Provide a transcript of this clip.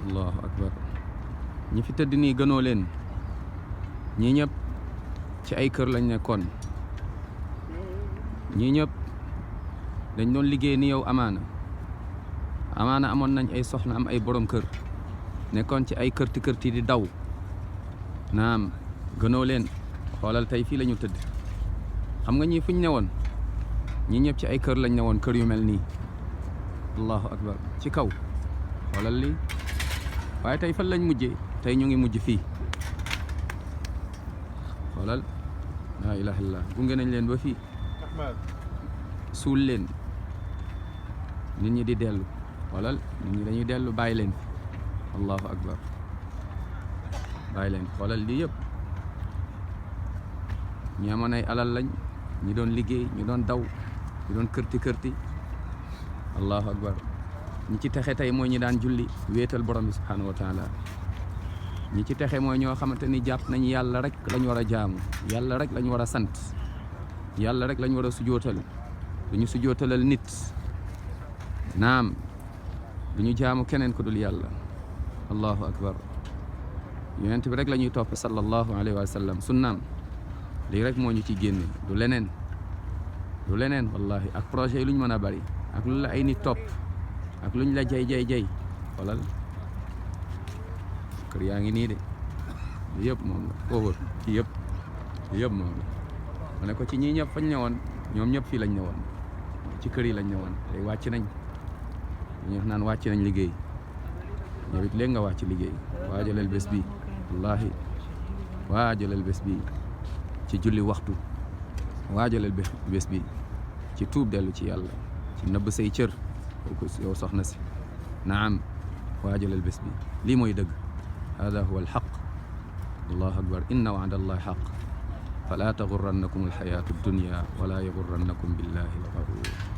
allahu akbar ñi fi tëdd nii gënoo leen ñii ñëpp ci ay kër lañ nekkoon ñii ñëpp dañ doon liggéey ni yow amaana amoon nañ ay soxna am ay borom kër nekkoon ci ay kërti di daw naam gënoo leen xoolal tey fii la ñu tëdd xam nga ñii fuñ newoon ñii ñëpp ci ay kër lañ newoon kër yu mel nii allahu akbar ci kaw xoolal lii waaye tey fan lañ mujjee tey ñu ngi mujj fii xoolal laa ilaha illallah gunge nañ leen ba fii suul leen nit ñi di dellu xoolal nit ñi dañuy dellu bàyyi leen fi allahu akbar bàyyi leen xoolal lii yëpp ñi amoon ay alal lañ ñi doon liggéey ñu doon daw ñu doon kërti allahu akbar ñi ci texe tey mooy ñi daan julli wéetal borom bi subhanahu wa taala ñi ci texe mooy ñoo xamante ni jàpp nañ yàlla rek lañ war a jaamu yàlla rek lañ war a sant yàlla rek lañ war a sujootal duñu sujootalal nit naam duñu jaamu keneen ko dul yàlla allahu akbar yonent bi rek la ñuy topp sallallahu alayhi wa sallam sunnaam lii rek moo ñu ci génne du leneen wallahi ak projet yi lu ñu mën a bari ak lu la ay nit topp ak luñ la jay xoolal kër yaa ngi nii de yëpp moom la foofu ci yëpp moom la ma ne ko ci ñii ñëpp fañ ñëwoon ñoom ñëpp fii lañ ñëwoon ci kër yi lañ ñëwoon tey wàcc nañ ñu naan wàcc nañ liggéey yow it léegi nga wàcc liggéey waajalal bés bi wallahi waajalal bés bi ci julli waxtu waajalal bés bi ci tuub dellu ci yàlla ci nëbb say cër kooku yow soxna si naam waajalal bés bi lii mooy dëgg hada huwa alxaq allahu akbar inna wa'da allahi xaq fala taxurrannakum alxayatu addunya wala yaxurrannakum billahi alxarur